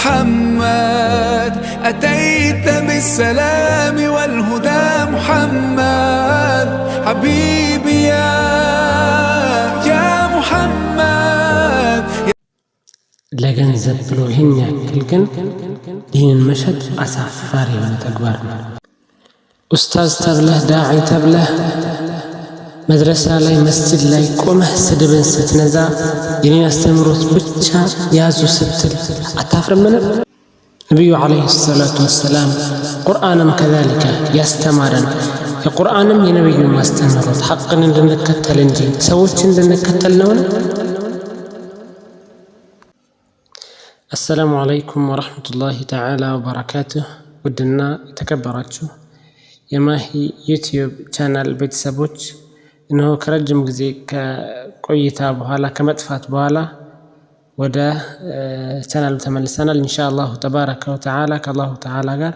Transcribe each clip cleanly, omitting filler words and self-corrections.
محمد، أتيت بالسلام والهدى محمد، حبيبي يا يا محمد. ለገንዘብ ብሎ ይህን ያክል ግን ዲንን መሸጥ አሳፋሪ የሆነ ተግባር ነው። ኡስታዝ ተብለህ፣ ዳዒ ተብለህ፣ መድረሳ ላይ መስጅድ ላይ ቆመህ ስድብን ስትነዛ፣ የኔን አስተምሮት ብቻ ያዙ ስትል አታፍርምን? ነቢዩ ዓለይሂ ሰላቱ ወሰላም ቁርአንም ከዛሊከ ያስተማረን የቁርአንም የነቢዩን ማስተምሮት ሐቅን እንድንከተል እንጂ ሰዎችን እንድንከተል ነውን? አሰላሙ ዓለይኩም ወረሕመቱላሂ ተዓላ ወበረካቱህ። ውድና የተከበራችሁ የማሂ ዩቲዩብ ቻናል ቤተሰቦች፣ እነሆ ከረጅም ጊዜ ከቆይታ በኋላ፣ ከመጥፋት በኋላ ወደ ቻናሉ ተመልሰናል። ኢንሻ አላሁ ተባረከ ወተዓላ ከአላሁ ተዓላ ጋር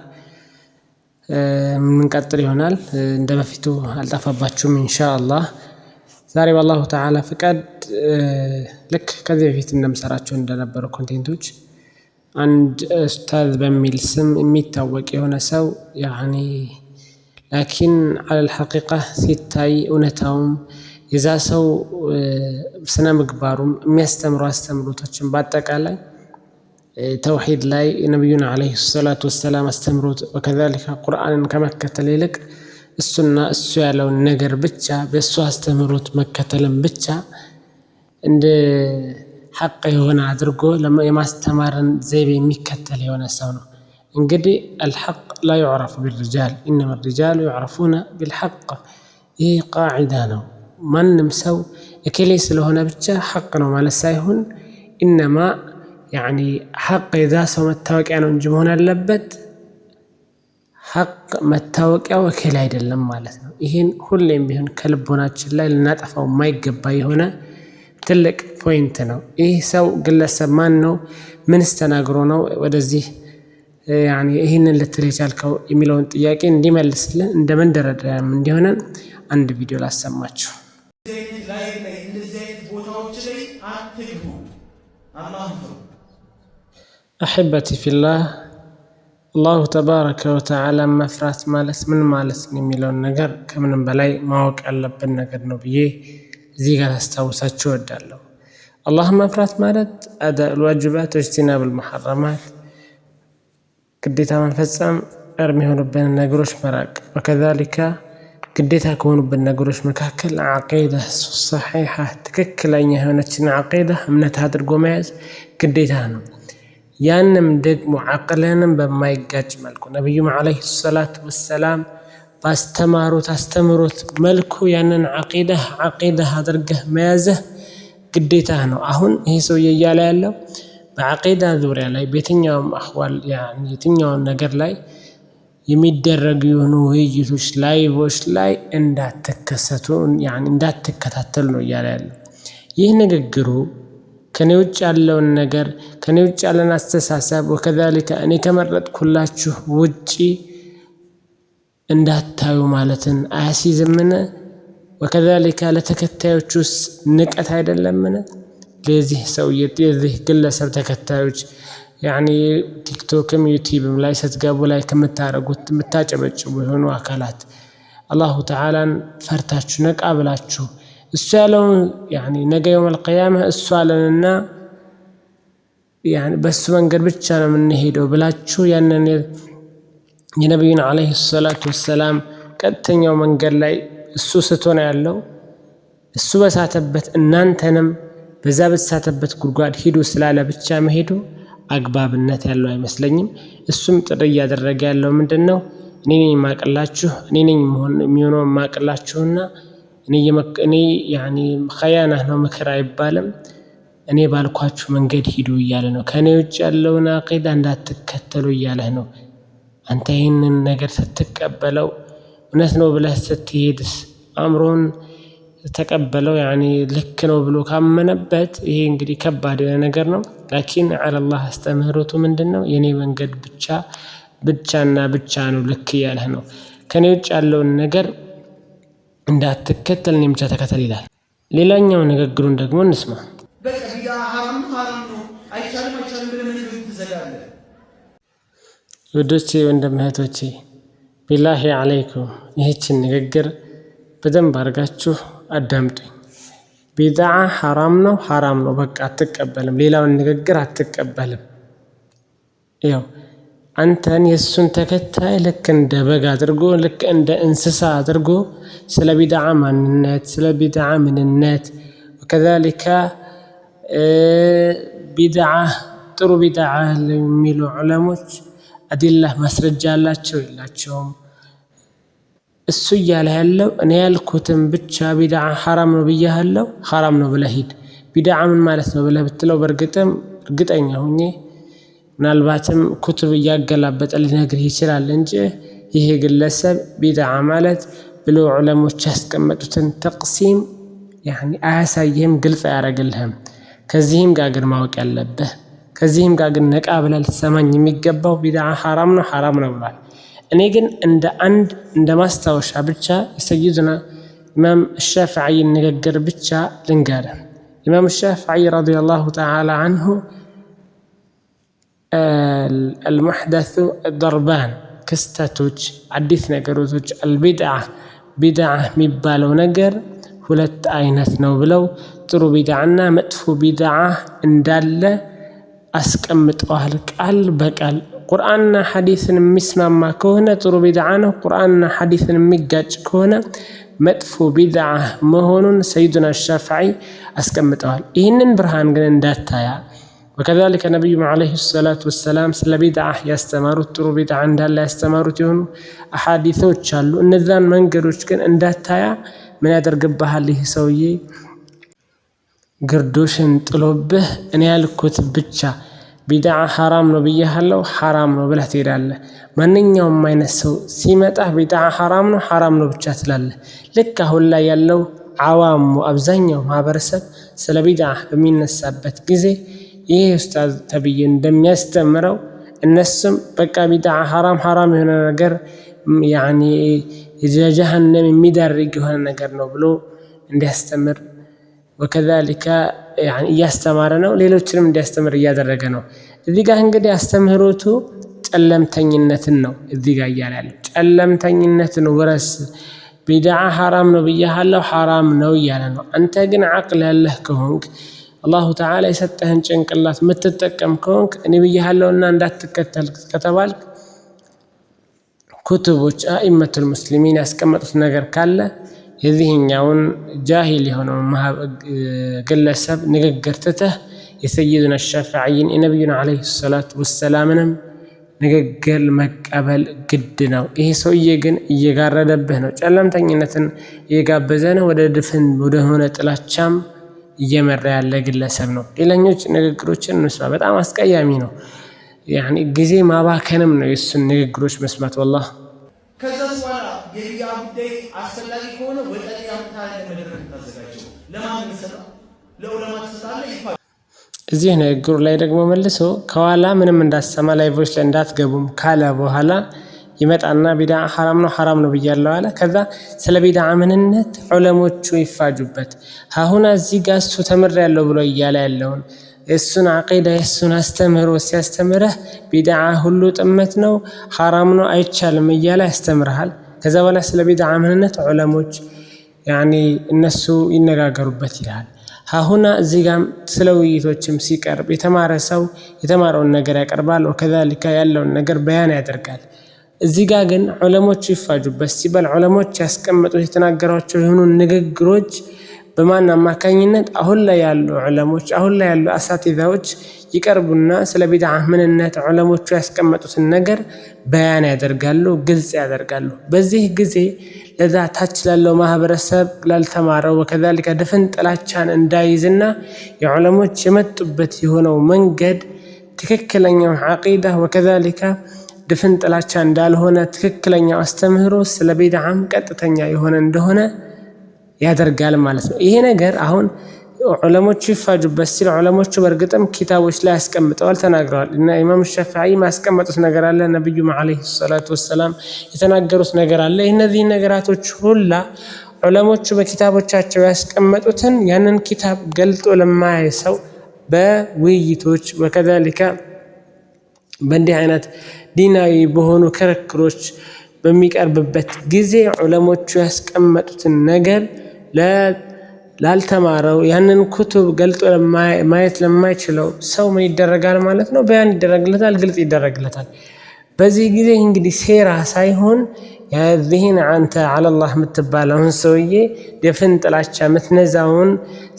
የምንቀጥል ይሆናል። እንደ በፊቱ አልጠፋባችሁም ኢንሻ አላህ። ዛሬ በአላሁ ተዓላ ፍቃድ ልክ ከዚህ በፊት እንደምሰራቸው እንደነበሩ content ኦች አንድ ኡስታዝ በሚል ስም የሚታወቅ የሆነ ሰው ያኒ ላኪን አለል ሐቂቃ ሲታይ እውነታውም የዛ ሰው ስነ ምግባሩም የሚያስተምሩ አስተምሮቶችን በአጠቃላይ ተውሂድ ላይ የነቢዩን ዓለይሂ ሰላቱ ወሰላም አስተምሮት ወከዛሊከ ቁርአንን ከመከተል ይልቅ እሱና እሱ ያለውን ነገር ብቻ፣ በእሱ አስተምሮት መከተልን ብቻ እንደ ሐቅ የሆነ አድርጎ የማስተማርን ዘይቤ የሚከተል የሆነ ሰው ነው። እንግዲህ الحق لا يعرف بالرجال، إنما الرجال يعرفون بالحق። ይህ ቃዒዳ ነው። ማንም ሰው እከሌ ስለሆነ ብቻ ሐቅ ነው ማለት ሳይሆን إنما يعني ሐቅ የዛ ሰው መታወቂያ ነው እንጂ መሆን ያለበት ሐቅ መታወቂያው እከሌ አይደለም ማለት ነው። ይህን ሁሌም ቢሆን ከልቦናችን ላይ ልናጠፋው የማይገባ የሆነ ትልቅ point ነው። ይህ ሰው ግለሰብ ማን ነው? ምንስ ተናግሮ ነው ወደዚህ ይህንን ልትል የቻልከው የሚለውን ጥያቄ እንዲመልስልን እንደ መንደረደሪያም እንዲሆነን አንድ ቪዲዮ ላሰማችሁ። ላይ እንደዚህ አይነት ቦታዎች ላይ አትግቡ። አላህን ፍሩ። አሕበቲ ፊላህ፣ አላሁ ተባረከ ወተዓላ መፍራት ማለት ምን ማለት ነው የሚለውን ነገር ከምንም በላይ ማወቅ ያለብን ነገር ነው ብዬ እዚህ ጋር ላስታውሳችሁ እወዳለሁ። አላህን መፍራት ማለት አዳኡል ዋጅባት ወጅቲናቡል ሙሐረማት፣ ግዴታ መፈጸም፣ እርም የሆኑብንን ነገሮች መራቅ። ወከዛሊካ ግዴታ ከሆኑብን ነገሮች መካከል ዓቂዳ ሰሒሓ፣ ትክክለኛ የሆነችን ዓቂዳ እምነት አድርጎ መያዝ ግዴታ ነው። ያንም ደግሞ ዓቅልንም በማይጋጭ መልኩ ነቢዩም ዓለይሂ ሰላቱ ወሰላም ባስተማሩት አስተምሮት መልኩ ያንን ዓቂዳ ዓቂዳ አድርገህ መያዝህ ግዴታ ነው። አሁን ይሄ ሰውዬ እያለ ያለው በዓቂዳ ዙሪያ ላይ በየትኛውም አህዋል የትኛውን ነገር ላይ የሚደረጉ የሆኑ ውይይቶች፣ live ኦች ላይ እንዳትከሰቱ፣ እንዳትከታተሉ ነው እያለ ያለው። ይህ ንግግሩ ከኔ ውጭ ያለውን ነገር፣ ከኔ ውጭ ያለን አስተሳሰብ ወከዛሊከ እኔ ከመረጥኩላችሁ ውጪ እንዳታዩ ማለትን አያስይዝምን? ወከዛሊከ ለተከታዮቹስ ንቀት አይደለምን? ለዚህ ሰውዬ፣ የዚህ ግለሰብ ተከታዮች ያኒ ቲክቶክም ዩቲዩብም ላይ ስትገቡ ላይ ከምታደርጉት የምታጨበጭቡ የሆኑ አካላት፣ አላሁ ተዓላን ፈርታችሁ ነቃ ብላችሁ እሱ ያለውን ያኒ ነገ የውመል ቂያማ እሱ አለንና በሱ መንገድ ብቻ ነው የምንሄደው ብላችሁ ያንን የነቢዩን ዓለይሂ ሰላቱ ወሰላም ቀጥተኛው መንገድ ላይ እሱ ስቶ ነው ያለው። እሱ በሳተበት እናንተንም በዛ በተሳተበት ጉድጓድ ሂዱ ስላለ ብቻ መሄዱ አግባብነት ያለው አይመስለኝም። እሱም ጥሪ እያደረገ ያለው ምንድን ነው? እኔ ነኝ የማቅላችሁ፣ እኔ ነኝ የሚሆነው የማቅላችሁና እኔ ያኒ ኸያናህ ነው፣ ምክር አይባልም። እኔ ባልኳችሁ መንገድ ሂዱ እያለ ነው። ከእኔ ውጭ ያለውን አቂዳ እንዳትከተሉ እያለህ ነው። አንተ ይህንን ነገር ስትቀበለው፣ እውነት ነው ብለህ ስትሄድስ፣ አእምሮን ተቀበለው ያኒ ልክ ነው ብሎ ካመነበት ይሄ እንግዲህ ከባድ የሆነ ነገር ነው። ላኪን አለላህ አስተምህሮቱ ምንድን ነው? የኔ መንገድ ብቻ ብቻና ብቻ ነው ልክ እያለህ ነው። ከኔ ውጭ ያለውን ነገር እንዳትከተል፣ እኔን ብቻ ተከተል ይላል። ሌላኛው ንግግሩን ደግሞ እንስማ። በቃ ቢድዓ ሐራም ነው፣ ሐራም ነው፣ አይቻልም፣ አይቻልም ብለህ ምን ትዘጋለህ? ውዶቼ፣ ወንድም እህቶቼ፣ ቢላሂ ዓለይኩም ይህችን ንግግር በደንብ አድርጋችሁ አዳምጡኝ። ቢድዓ ሐራም ነው፣ ሐራም ነው፣ በቃ አትቀበልም። ሌላውን ንግግር አትቀበልም። ያው አንተን የእሱን ተከታይ ልክ እንደ በግ አድርጎ፣ ልክ እንደ እንስሳ አድርጎ ስለ ቢድዓ ማንነት፣ ስለ ቢድዓ ምንነት፣ ወከዛሊካ ቢድዓ ጥሩ ቢድዓ የሚሉ ዑለሞች አዲላህ ማስረጃ አላቸው የላቸውም? እሱ እያለ ያለው እኔ ያልኩትን ብቻ ቢድዓ ሐራም ነው ብያለሁ፣ ሐራም ነው ብለህ ሂድ። ቢድዓ ምን ማለት ነው ብለህ ብትለው በእርግጥም እርግጠኛ ሁኜ ምናልባትም ኩቱብ እያገላበጠ ሊነግርህ ይችላል እንጂ ይሄ ግለሰብ ቢድዓ ማለት ብሎ ዑለሞች ያስቀመጡትን ተቅሲም ያኒ አያሳይህም፣ ግልጽ አያደርግልህም። ከዚህም ጋር ግን ማወቅ ያለብህ፣ ከዚህም ጋር ግን ነቃ ብለህ ልትሰማኝ የሚገባው ቢድዓ ሐራም ነው፣ ሐራም ነው ብሏል። እኔ ግን እንደ አንድ እንደ ማስታወሻ ብቻ የሰይዱና ኢማም ሻፊዒን ንግግር ብቻ ልንገርህ። ኢማም ሻፊዒ ረዲየላሁ ተዓላ አንሁ አልሙሕደሱ ደርባን፣ ክስተቶች፣ አዲስ ነገሮች፣ አልቢድዓ፣ ቢድዓ የሚባለው ነገር ሁለት አይነት ነው ብለው ጥሩ ቢድዓና መጥፎ ቢድዓ እንዳለ አስቀምጠዋል ቃል በቃል። ቁርአንና ሐዲስን የሚስማማ ከሆነ ጥሩ ቢድዓ ነው። ቁርአንና ሐዲስን የሚጋጭ ከሆነ መጥፎ ቢድዓ መሆኑን ሰይዱና ሻፊዒ አስቀምጠዋል። ይህንን ብርሃን ግን እንዳታያ፣ ወከዛሊከ ነቢዩም ዓለይሂ ሰላቱ ወሰላም ስለ ቢድዓ ያስተማሩት፣ ጥሩ ቢድዓ እንዳለ ያስተማሩት የሆኑ አሓዲሶች አሉ። እነዛን መንገዶች ግን እንዳታያ ምን ያደርግብሃል? ይህ ሰውዬ ግርዶሽን ጥሎብህ እኔ ያልኩት ብቻ ቢድዓ ሐራም ነው ብያሃለው፣ ሐራም ነው ብለህ ትሄዳለህ። ማንኛውም አይነት ሰው ሲመጣ ቢድዓ ሐራም ነው፣ ሐራም ነው ብቻ ትላለህ። ልክ አሁን ላይ ያለው አዋሙ አብዛኛው ማህበረሰብ ስለ ቢድዓ በሚነሳበት ጊዜ ይህ ኡስታዝ ተብዬ እንደሚያስተምረው እነሱም በቃ ቢድዓ ሐራም ሐራም የሆነ ነገር፣ ያኒ የጀሃነም የሚዳርግ የሆነ ነገር ነው ብሎ እንዲያስተምር፣ ወከዛሊከ እያስተማረ ነው። ሌሎችንም እንዲያስተምር እያደረገ ነው። እዚህ ጋር እንግዲህ አስተምህሮቱ ጨለምተኝነትን ነው እዚህ ጋር እያለ ያለው። ጨለምተኝነትን ውረስ፣ ቢድዓ ሐራም ነው ብያሃለሁ፣ ሐራም ነው እያለ ነው። አንተ ግን ዓቅል ያለህ ከሆንክ፣ አላሁ ተዓላ የሰጠህን ጭንቅላት የምትጠቀም ከሆንክ፣ እኔ ብያሃለሁና እንዳትከተል ከተባልክ ኩቱቦች አኢመቱል ሙስሊሚን ያስቀመጡት ነገር ካለ የዚህኛውን ጃሂል የሆነውን ግለሰብ ንግግር ትተህ የሰይዱና ሻፊዒን፣ የነቢዩን ዓለይሂ ሰላቱ ወሰላምንም ንግግር መቀበል ግድ ነው። ይሄ ሰውዬ ግን እየጋረደብህ ነው፣ ጨለምተኝነትን እየጋበዘ ነው፣ ወደ ድፍን ወደሆነ ጥላቻም እየመራ ያለ ግለሰብ ነው። ሌላኞች ንግግሮችን እንስማ። በጣም አስቀያሚ ነው። ያኒ ጊዜ ማባከንም ነው የእሱን ንግግሮች መስማት ወላሂ። ከዛስ በኋላ የቢድዓ ጉዳይ አስፈላጊ ከሆነ ወጠጤ አምጥተህ መድረክ ታዘጋጀው። ለማን የምትሰጠው? ለዑለማ ትሰጣለህ። ይፋ እዚህ ንግግሩ ላይ ደግሞ መልሶ ከኋላ ምንም እንዳሰማ live ኦች ላይ እንዳትገቡም ካለ በኋላ ይመጣና ቢድዓ ሐራም ነው፣ ሐራም ነው ብያለሁ አለ። ከዛ ስለ ቢድዓ ምንነት ዑለሞቹ ይፋጁበት። አሁን እዚህ ጋር እሱ ተምሬያለሁ ብሎ እያለ ያለውን የእሱን አቂዳ፣ የእሱን አስተምህሮ ሲያስተምርህ ቢድዓ ሁሉ ጥመት ነው፣ ሐራም ነው፣ አይቻልም እያለ ያስተምርሃል። ከዛ በኋላ ስለ ቢድዓ ምንነት ዑለሞች ያኒ እነሱ ይነጋገሩበት ይልሃል። አሁን እዚህ ጋም ስለ ውይይቶችም ሲቀርብ የተማረ ሰው የተማረውን ነገር ያቀርባል፣ ወከዛሊካ ያለውን ነገር በያን ያደርጋል። እዚህ ጋር ግን ዑለሞቹ ይፋጁበት ሲባል ዑለሞች ያስቀመጡት፣ የተናገሯቸው የሆኑ ንግግሮች በማን አማካኝነት አሁን ላይ ያሉ ዑለሞች፣ አሁን ላይ ያሉ አሳቲዛዎች ይቀርቡና ስለ ቢድዓ ምንነት ዑለሞቹ ያስቀመጡትን ነገር በያን ያደርጋሉ፣ ግልጽ ያደርጋሉ። በዚህ ጊዜ ለዛ ታች ላለው ማህበረሰብ፣ ላልተማረው፣ ወከዛሊከ ድፍን ጥላቻን እንዳይዝና የዑለሞች የመጡበት የሆነው መንገድ ትክክለኛው ዓቂዳ ወከዛሊካ ድፍን ጥላቻ እንዳልሆነ፣ ትክክለኛው አስተምህሮ ስለ ቢድዓም ቀጥተኛ የሆነ እንደሆነ ያደርጋል ማለት ነው። ይሄ ነገር አሁን ዑለሞቹ ይፋጁበት ሲል ዑለሞቹ በእርግጥም ኪታቦች ላይ ያስቀምጠዋል፣ ተናግረዋል። እና ኢማም ሻፊዒ ያስቀመጡት ነገር አለ። ነቢዩም ዓለይሂ ሰላቱ ወሰላም የተናገሩት ነገር አለ። እነዚህ ነገራቶች ሁላ ዑለሞቹ በኪታቦቻቸው ያስቀመጡትን ያንን ኪታብ ገልጦ ለማያይ ሰው በውይይቶች ወከዛሊካ በእንዲህ አይነት ዲናዊ በሆኑ ክርክሮች በሚቀርብበት ጊዜ ዑለሞቹ ያስቀመጡትን ነገር ላልተማረው፣ ያንን ኩቱብ ገልጦ ማየት ለማይችለው ሰው ምን ይደረጋል ማለት ነው? በያን ይደረግለታል፣ ግልጽ ይደረግለታል። በዚህ ጊዜ እንግዲህ ሴራ ሳይሆን የዚህን አንተ አለላህ የምትባለውን ሰውዬ ድፍን ጥላቻ የምትነዛውን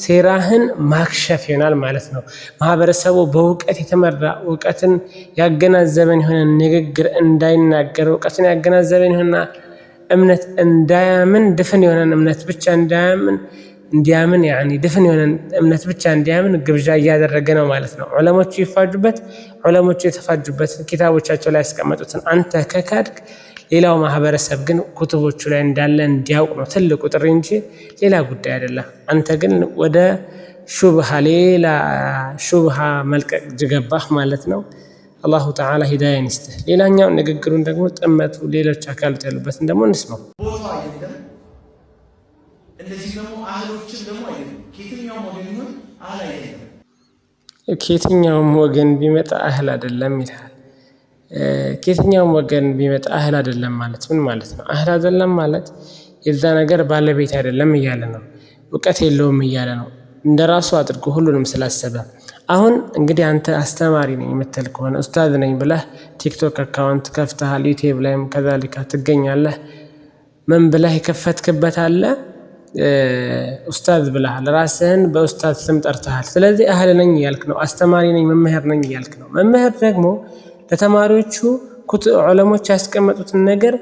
ሴራህን ማክሸፍ ይሆናል ማለት ነው። ማህበረሰቡ በእውቀት የተመራ፣ እውቀትን ያገናዘበን የሆነ ንግግር እንዳይናገር፣ እውቀትን ያገናዘበን የሆነ እምነት እንዳያምን፣ ድፍን የሆነን እምነት ብቻ እንዳያምን እንዲያምን ያኒ ድፍን የሆነ እምነት ብቻ እንዲያምን ግብዣ እያደረገ ነው ማለት ነው። ዑለሞቹ ይፋጁበት፣ ዑለሞቹ የተፋጁበት ኪታቦቻቸው ላይ ያስቀመጡትን አንተ ከካድክ ሌላው ማህበረሰብ ግን ኩቱቦቹ ላይ እንዳለ እንዲያውቅ ነው ትልቁ ጥሪ እንጂ ሌላ ጉዳይ አይደለም። አንተ ግን ወደ ሹብሃ፣ ሌላ ሹብሃ መልቀቅ ጅገባህ ማለት ነው። አላሁ ተዓላ ሂዳያን ይስጥህ። ሌላኛው ንግግሩን ደግሞ ጥመቱ ሌሎች አካላት ያሉበትን ደግሞ እንስማው። ቦታው አይደለም። እንደዚህ ደግሞ አህሎችም ደግሞ አይደለም። ከየትኛውም ወገን ይሁን አህል አይደለም። ከየትኛውም ወገን ቢመጣ አህል አይደለም ይላል። ከየትኛውም ወገን ቢመጣ አህል አይደለም ማለት ምን ማለት ነው? አህል አይደለም ማለት የዛ ነገር ባለቤት አይደለም እያለ ነው። እውቀት የለውም እያለ ነው። እንደራሱ አድርጎ ሁሉንም ስላሰበ። አሁን እንግዲህ አንተ አስተማሪ ነኝ የምትል ከሆነ፣ ኡስታዝ ነኝ ብለህ ቲክቶክ account ከፍተሃል፣ ዩቲዩብ ላይም ከዛሊካ ትገኛለህ። ምን ብለህ የከፈትክበት አለ? ኡስታዝ ብለሃል። ራስህን በኡስታዝ ስም ጠርተሃል። ስለዚህ አህል ነኝ እያልክ ነው። አስተማሪ ነኝ፣ መምህር ነኝ እያልክ ነው። መምህር ደግሞ ለተማሪዎቹ ዑለሞች ያስቀመጡትን ነገር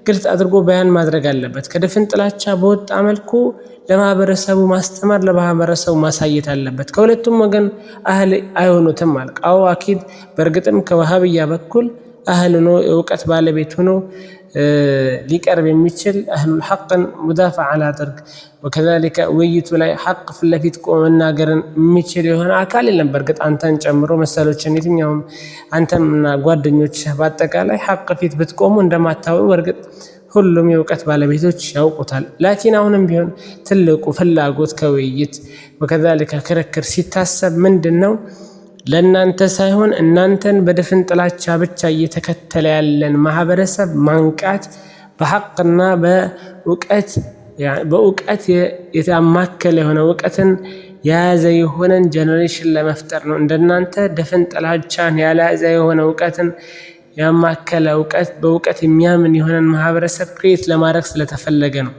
ግልጽ አድርጎ በያን ማድረግ አለበት። ከድፍን ጥላቻ በወጣ መልኩ ለማህበረሰቡ ማስተማር፣ ለማህበረሰቡ ማሳየት አለበት። ከሁለቱም ወገን አህል አይሆኑትም ማለት አዎ አኪድ በእርግጥም ከወሃብያ በኩል አህል ሆኖ የእውቀት ባለቤት ሆኖ ሊቀርብ የሚችል፣ አህሉል ሐቅን ሙዳፈዓ ላደርግ ወከዛሊከ ውይይቱ ላይ ሐቅ ፊት ለፊት ቆሞ መናገርን የሚችል የሆነ አካል የለም። በእርግጥ አንተን ጨምሮ መሰሎችን የትኛውም አንተምና ጓደኞች በአጠቃላይ ሐቅ ፊት ብትቆሙ እንደማታወሩ በእርግጥ ሁሉም የእውቀት ባለቤቶች ያውቁታል። ላኪን አሁንም ቢሆን ትልቁ ፍላጎት ከውይይት ወከዛሊከ ክርክር ሲታሰብ ምንድን ነው? ለእናንተ ሳይሆን እናንተን በድፍን ጥላቻ ብቻ እየተከተለ ያለን ማህበረሰብ ማንቃት፣ በሐቅና በእውቀት የታማከለ የሆነ፣ እውቀትን የያዘ የሆነን generation ለመፍጠር ነው። እንደናንተ ድፍን ጥላቻን ያልያዘ የሆነ፣ እውቀትን ያማከለ፣ እውቀት በእውቀት የሚያምን የሆነን ማህበረሰብ create ለማድረግ ስለተፈለገ ነው።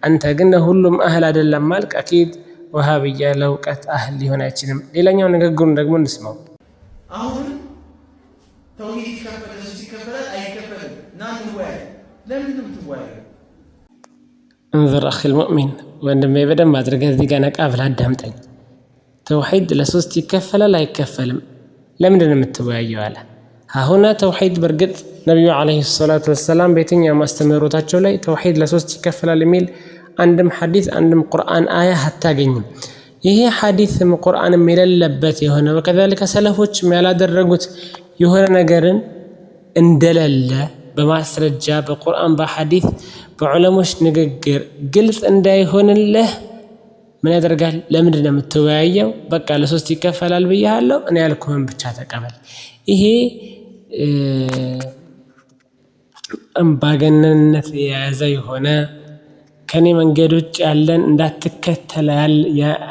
አንተ ግን ለሁሉም አህል አይደለም ማልቅ አኪድ ወሃብያ ለእውቀት አህል ሊሆን አይችልም። ሌላኛው ንግግሩን ደግሞ እንስማው። አሁን ተውሂድ ይከፈላል፣ እሱ ይከፈላል አይከፈልም? ና እንወያይ። ለምንድን ነው የምትወያየው? እንዝር አኺል ሙእሚን፣ ወንድሜ በደንብ አድርገህ እዚህ ጋር ነቃ ብለህ አዳምጠኝ። ተውሂድ ለሶስት ይከፈላል አይከፈልም? ለምንድን ነው የምትወያየው አለ። አሁና ተውሂድ በእርግጥ ነቢዩ ዓለይሂ ሰላቱ ወሰላም በየትኛውም አስተምህሮታቸው ላይ ተውሂድ ለሶስት ይከፈላል የሚል አንድም ሐዲስ አንድም ቁርአን አያ አታገኝም። ይሄ ሐዲስም ቁርአንም የሌለበት የሆነ ወከዛሊከ ሰለፎችም ያላደረጉት የሆነ ነገርን እንደሌለ በማስረጃ በቁርአን፣ በሐዲስ፣ በዑለሞች ንግግር ግልጽ እንዳይሆንልህ ምን ያደርጋል? ለምንድን ነው የምትወያየው? በቃ ለሶስት ይከፈላል ብያለሁ፣ እኔ ያልኩህን ብቻ ተቀበል። ይሄ አምባገነንነት የያዘ የሆነ፣ ከኔ መንገድ ውጭ ያለን እንዳትከተል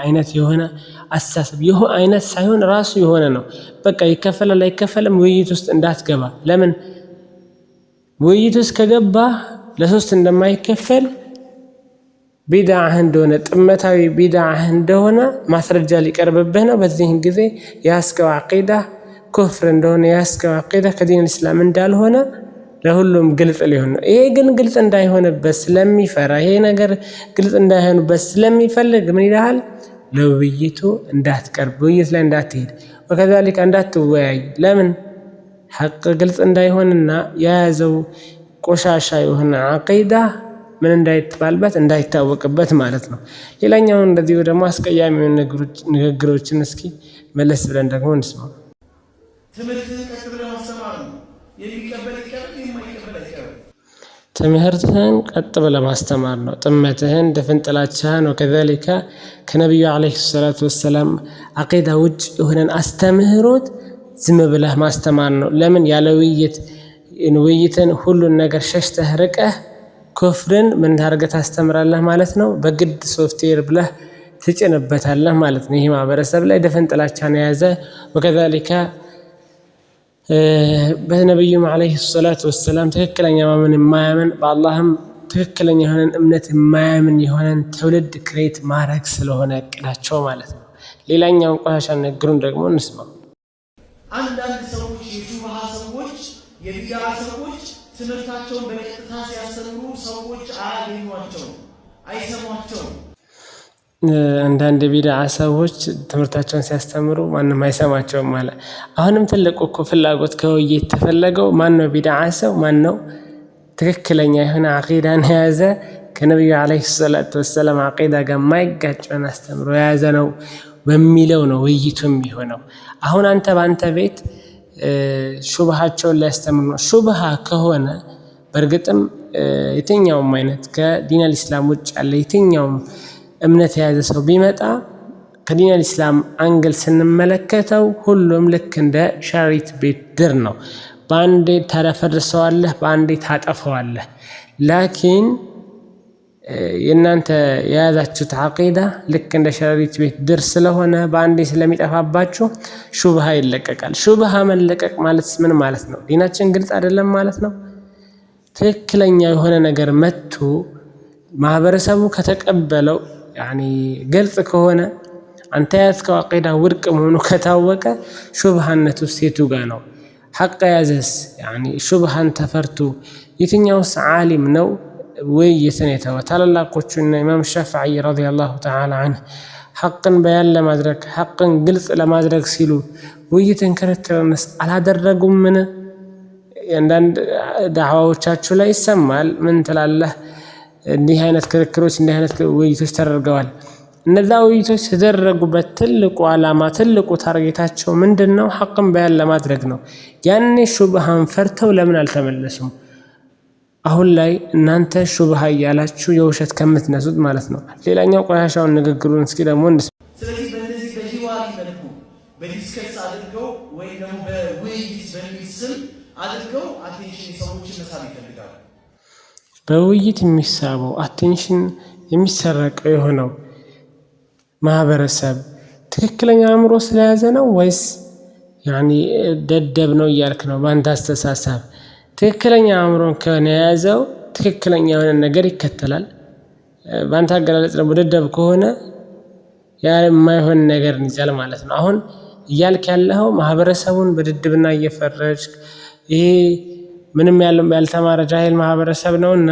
አይነት የሆነ አስተሳሰብ ይሁ አይነት ሳይሆን ራሱ የሆነ ነው። በቃ ይከፈላል አይከፈልም ውይይት ውስጥ እንዳትገባ። ለምን? ውይይት ውስጥ ከገባ ለሶስት እንደማይከፈል፣ ቢድዓህ እንደሆነ፣ ጥመታዊ ቢድዓህ እንደሆነ ማስረጃ ሊቀርብብህ ነው። በዚህን ጊዜ የያዝከው አቂዳ ኩፍር እንደሆነ፣ የያዝከው አቂዳ ከዲን እስላም እንዳልሆነ ለሁሉም ግልጽ ሊሆን ነው። ይሄ ግን ግልጽ እንዳይሆንበት ስለሚፈራ፣ ይሄ ነገር ግልጽ እንዳይሆንበት ስለሚፈልግ ምን ይልሃል? ለውይይቱ እንዳትቀርብ፣ ውይይት ላይ እንዳትሄድ፣ ወከዛሊከ እንዳትወያይ። ለምን? ሐቅ ግልጽ እንዳይሆንና የያዘው ቆሻሻ የሆነ አቂዳ ምን እንዳይባልበት፣ እንዳይታወቅበት ማለት ነው። ሌላኛውን እንደዚሁ ደግሞ አስቀያሚ ንግግሮችን እስኪ መለስ ብለን ደግሞ እንስማው። ትምህርትህን ቀጥ ብለህ ማስተማር ነው። የሚቀበል ይቀበል፣ የማይቀበል አይቀበል። ትምህርትህን ቀጥ ብለህ ማስተማር ነው። ጥመትህን፣ ድፍን ጥላቻህን ወከዛሊካ ከነቢዩ ዓለይሂ ሰላቱ ወሰላም አቂዳ ውጭ የሆነን አስተምህሮት ዝም ብለህ ማስተማር ነው። ለምን? ያለ ውይይት ውይይትን ሁሉን ነገር ሸሽተህ ርቀህ ኩፍርን ምን ታርገህ ታስተምራለህ ማለት ነው። በግድ ሶፍትዌር ብለህ ትጭንበታለህ ማለት ነው። ይህ ማህበረሰብ ላይ ድፍን ጥላቻን የያዘ وكذلك በነቢዩም عليه الصلاة والسلام ትክክለኛ ማመን የማያምን፣ በአላህም ትክክለኛ የሆነን እምነት የማያምን የሆነን ትውልድ create ማድረግ ስለሆነ እቅዳቸው ማለት ነው። ሌላኛውን ቆሻሻ ንግግሩን ደግሞ እንስማው። አንዳንድ ሰዎች፣ የሹብሃ ሰዎች፣ የቢድዓ ሰዎች ትምህርታቸውን በቀጥታ ሲያስተምሩ ሰዎች አያገኟቸውም፣ አይሰሟቸውም። አንዳንድ የቢድዓ ሰዎች ትምህርታቸውን ሲያስተምሩ ማንም አይሰማቸውም አለ። አሁንም ትልቁ እኮ ፍላጎት ከውይይት የተፈለገው ማን ነው ቢድዓ ሰው፣ ማን ነው ትክክለኛ የሆነ አቂዳን የያዘ፣ ከነቢዩ عليه الصلاة والسلام አቂዳ ጋር የማይጋጨውን አስተምሮ የያዘ ነው በሚለው ነው ውይይቱ የሚሆነው። አሁን አንተ በአንተ ቤት ሹብሃቸውን ሊያስተምር ነው። ሹብሃ ከሆነ በእርግጥም የትኛውም አይነት ከዲን አልኢስላም ውጭ ያለ የትኛውም እምነት የያዘ ሰው ቢመጣ ከዲን አልኢስላም angle ስንመለከተው ሁሉም ልክ እንደ ሸረሪት ቤት ድር ነው። በአንዴ ታደፈርሰዋለህ፣ በአንዴ ታጠፈዋለህ። لكن የእናንተ የያዛችሁት አቂዳ ልክ እንደ ሸረሪት ቤት ድር ስለሆነ በአንዴ ስለሚጠፋባችሁ ሹብሃ ይለቀቃል። ሹብሃ መለቀቅ ማለት ምን ማለት ነው? ዲናችን ግልጽ አይደለም ማለት ነው። ትክክለኛ የሆነ ነገር መጥቶ ማህበረሰቡ ከተቀበለው፣ يعني ግልጽ ከሆነ፣ አንተ የያዝከው አቂዳ ውድቅ መሆኑ ከታወቀ ሹብሃነቱ የቱ ጋ ነው? ሐቅ የያዘስ يعني ሹብሃን ተፈርቶ የትኛውስ ዓሊም ነው ውይይትን የተወ? ታላላቆቹና ኢማም ሻፍዒ رضي الله تعالى عنه ሐቅን በያን ለማድረግ፣ ሐቅን ግልጽ ለማድረግ ሲሉ ውይይትን ክርክርንስ አላደረጉምን? አንዳንድ ዳዕዋዎቻችሁ ላይ ይሰማል። ምን ትላለህ? እንዲህ አይነት ክርክሮች፣ እንዲህ አይነት ውይይቶች ተደርገዋል። እነዛ ውይይቶች የተደረጉበት ትልቁ ዓላማ፣ ትልቁ target ኣቸው ምንድን ነው? ሐቅን በያን ለማድረግ ነው። ያኔ ሹብሃን ፈርተው ለምን አልተመለሱም? አሁን ላይ እናንተ ሹብሃ እያላችሁ የውሸት ከምትነሱት ማለት ነው። ሌላኛው ቆሻሻውን ንግግሩን እስኪ ደግሞ እንስማ። ስለዚህ በእነዚህ በሂዋሪ መልኩ በ discuss አድርገው ወይም ደግሞ በውይይት በሚል ስም አድርገው attention የሰዎችን መሳብ ይፈልጋሉ። በውይይት የሚሳበው፣ attention የሚሰረቀው የሆነው ማህበረሰብ ትክክለኛ አእምሮ ስለያዘ ነው ወይስ يعني ደደብ ነው እያልክ ነው? በአንተ አስተሳሰብ ትክክለኛ አእምሮን ከሆነ የያዘው ትክክለኛ የሆነ ነገር ይከተላል። በአንተ አገላለጽ ደግሞ ደደብ ከሆነ ያ የማይሆን ነገር ይዛል ማለት ነው። አሁን እያልክ ያለኸው ማህበረሰቡን በድድብና እየፈረጅክ ይሄ ምንም ያልተማረ ጃሂል ማህበረሰብ ነው እና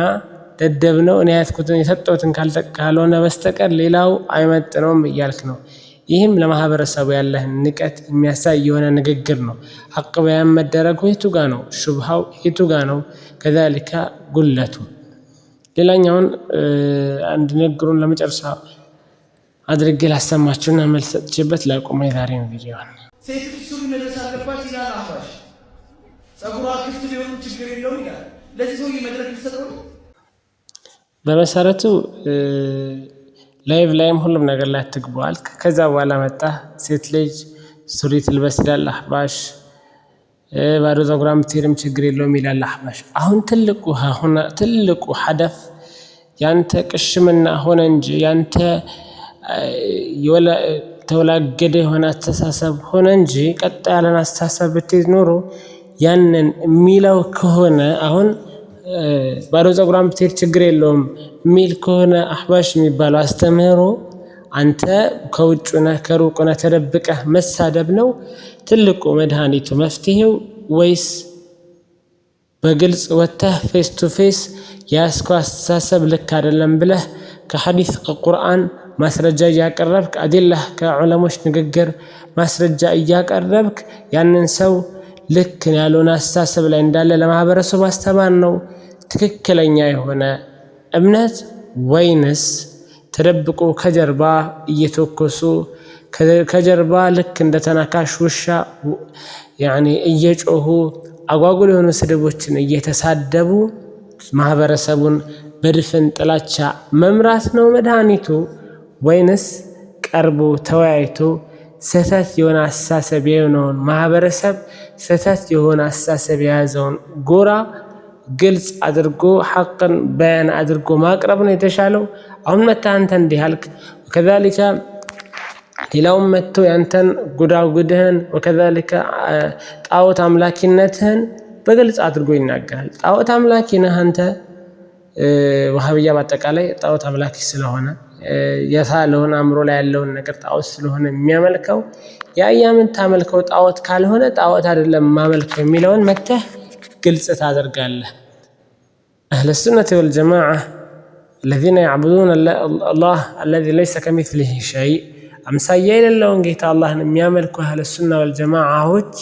ደደብ ነው፣ እኔ ያዝኩትን የሰጠሁትን ካልሆነ በስተቀር ሌላው አይመጥነውም እያልክ ነው። ይህም ለማህበረሰቡ ያለህን ንቀት የሚያሳይ የሆነ ንግግር ነው። ሐቅ በያን መደረጉ የቱ ጋ ነው? ሹብሃው የቱ ጋ ነው? كذلك ጉለቱ። ሌላኛውን አንድ ንግግሩን ለመጨረሻ አድርጌ ላሰማችሁና መልስ ሰጥቼበት ላቁመ የዛሬን ቪዲዮን። ሴት ልጅ ሱሪ መልበስ አለባት ይላል አህባሽ። ጸጉሯ ክፍት ቢሆንም ችግር የለውም ይላል። ለዚህ ሰውዬ መድረክ ሊሰጠው ነው? በመሰረቱ live ላይም ሁሉም ነገር ላይ አትግበዋል። ከዛ በኋላ መጣ፣ ሴት ልጅ ሱሪ ትልበስ ይላል አህባሽ፣ ባዶ ፀጉሯን ብትሄድም ችግር የለውም ይላል አህባሽ። አሁን ትልቁ ሀደፍ ያንተ ቅሽምና ሆነ እንጂ፣ ያንተ ተወላገደ የሆነ አስተሳሰብ ሆነ እንጂ፣ ቀጥ ያለን አስተሳሰብ ብትይዝ ኖሮ ያንን የሚለው ከሆነ፣ አሁን ባዶ ፀጉሯን ብትሄድ ችግር የለውም የሚል ከሆነ አህባሽ የሚባለው አስተምህሮ፣ አንተ ከውጭ ነህ፣ ከሩቅ ነህ፣ ተደብቀህ መሳደብ ነው ትልቁ መድኃኒቱ መፍትሄው ወይስ በግልጽ ወጥተህ face to face የያዝከው አስተሳሰብ ልክ አይደለም ብለህ ከሐዲስ ከቁርአን ማስረጃ እያቀረብክ፣ አዲላህ ከዑለሞች ንግግር ማስረጃ እያቀረብክ ያንን ሰው ልክ ያልሆነ አስተሳሰብ ላይ እንዳለ ለማህበረሰቡ ማስተማር ነው ትክክለኛ የሆነ እምነት ወይንስ ተደብቆ ከጀርባ እየተኮሱ፣ ከጀርባ ልክ እንደ ተናካሽ ውሻ يعني እየጮሁ፣ አጓጉል የሆኑ ስድቦችን እየተሳደቡ ማህበረሰቡን በድፍን ጥላቻ መምራት ነው መድኃኒቱ ወይንስ ቀርቦ ተወያይቶ ስህተት የሆነ አስተሳሰብ የሆነውን ማህበረሰብ፣ ስህተት የሆነ አስተሳሰብ የያዘውን ጎራ ግልጽ አድርጎ ሐቅን በያን አድርጎ ማቅረብ ነው የተሻለው። አሁን መተህ አንተ እንዲህ አልክ፣ ወከዛሊከ ሌላውም መጥቶ ያንተን ጉዳጉድህን ወከዛሊከ ጣዖት አምላኪነትህን በግልጽ አድርጎ ይናገራል። ጣዖት አምላኪ ነህ አንተ። ወሃብያ በአጠቃላይ ጣዖት አምላኪ ስለሆነ፣ የሳለውን አእምሮ ላይ ያለውን ነገር ጣዖት ስለሆነ የሚያመልከው፣ ያ የምታመልከው ጣዖት ካልሆነ ጣዖት አይደለም ማመልከው የሚለውን መተህ ግልጽ ታደርጋለህ። أهل السنة والجماعة الذين يعبدون الله الذي ليس كمثله شيء፣ አምሳያ የሌለውን ጌታ አላህን የሚያመልኩ አህለ ሱና ወልጀማዓዎች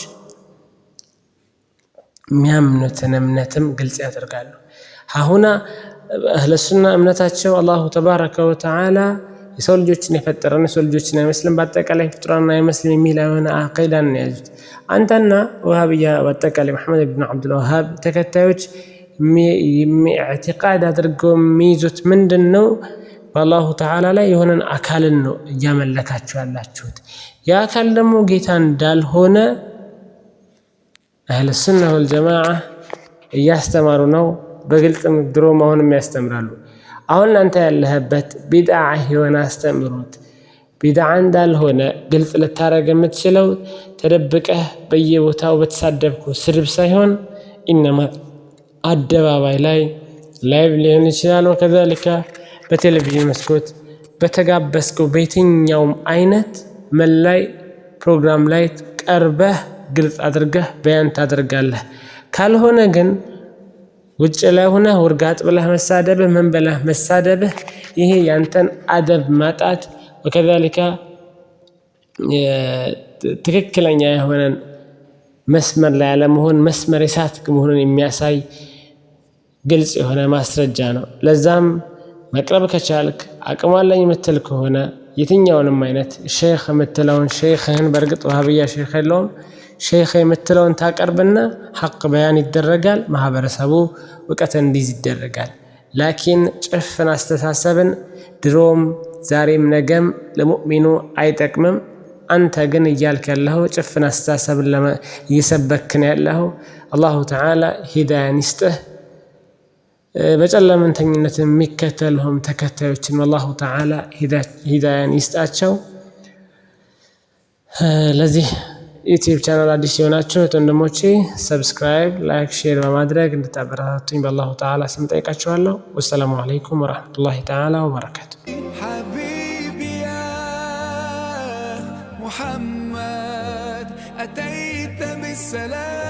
የሚያምኑትን እምነትም ግልጽ ያደርጋሉ። አሁና አህለ ሱና እምነታቸው አላሁ ተባረከ ወተዓላ የሰው ልጆችን የፈጠረን የሰው ልጆችን አይመስልም፣ በአጠቃላይ ፍጡራን አይመስልም የሚል የሆነ አቂዳን ነው የያዙት። አንተና ወሃብያ በአጠቃላይ መሐመድ ብን ዓብዱልወሃብ ተከታዮች ኢዕቲቃድ አድርገው የሚይዙት ምንድን ነው? በአላሁ ተዓላ ላይ የሆነን አካልን ነው እያመለካችሁ ያላችሁት። ያ አካል ደግሞ ጌታ እንዳልሆነ አህለ ሱና ወልጀማዓ እያስተማሩ ነው። በግልጽም ድሮም አሁንም ያስተምራሉ። አሁን አንተ ያለህበት ቢድዓ የሆነ አስተምሮት ቢድዓ እንዳልሆነ ግልጽ ልታደርግ የምትችለው ተደብቀህ በየቦታው በተሳደብኩ ስድብ ሳይሆን ኢነማ አደባባይ ላይ live ሊሆን ይችላል። ወከዛሊከ በቴሌቪዥን መስኮት በተጋበዝከው በየትኛውም አይነት መላይ ፕሮግራም ላይ ቀርበህ ግልጽ አድርገህ በያን ታደርጋለህ። ካልሆነ ግን ውጭ ላይ ሆነህ ውርጋጥ ብለህ መሳደብህ፣ ምን ብለህ መሳደብህ ይሄ ያንተን አደብ ማጣት ወከዛሊከ ትክክለኛ የሆነን መስመር ላይ ያለመሆን፣ መስመር የሳትክ መሆኑን የሚያሳይ ግልጽ የሆነ ማስረጃ ነው። ለዛም መቅረብ ከቻልክ፣ አቅም አለኝ የምትል ከሆነ፣ የትኛውንም አይነት ሼክ የምትለውን ሼክህን፣ በእርግጥ ወሃብያ ሼክ የለውም፣ ሼክ የምትለውን ታቀርብና ሐቅ በያን ይደረጋል። ማህበረሰቡ እውቀት እንዲይዝ ይደረጋል። ላኪን ጭፍን አስተሳሰብን ድሮም ዛሬም ነገም ለሙእሚኑ አይጠቅምም። አንተ ግን እያልክ ያለኸው ጭፍን አስተሳሰብን እየሰበክን ያለኸው። አላሁ ተዓላ ሂዳያን ይስጥህ። በጨለምተኝነት የሚከተልሁም ተከታዮችን አላሁ ተዓላ ሂዳያን ይስጣቸው። ለዚህ YouTube channel አዲስ የሆናችሁ ወንድሞቼ subscribe፣ like፣ share በማድረግ እንድታበረታቱኝ በአላሁ ተዓላ ስም ጠይቃችኋለሁ። ወሰላሙ አለይኩም ወረሕመቱላሂ ተዓላ ወበረካቱ። حبيبي يا محمد أتيت بالسلام.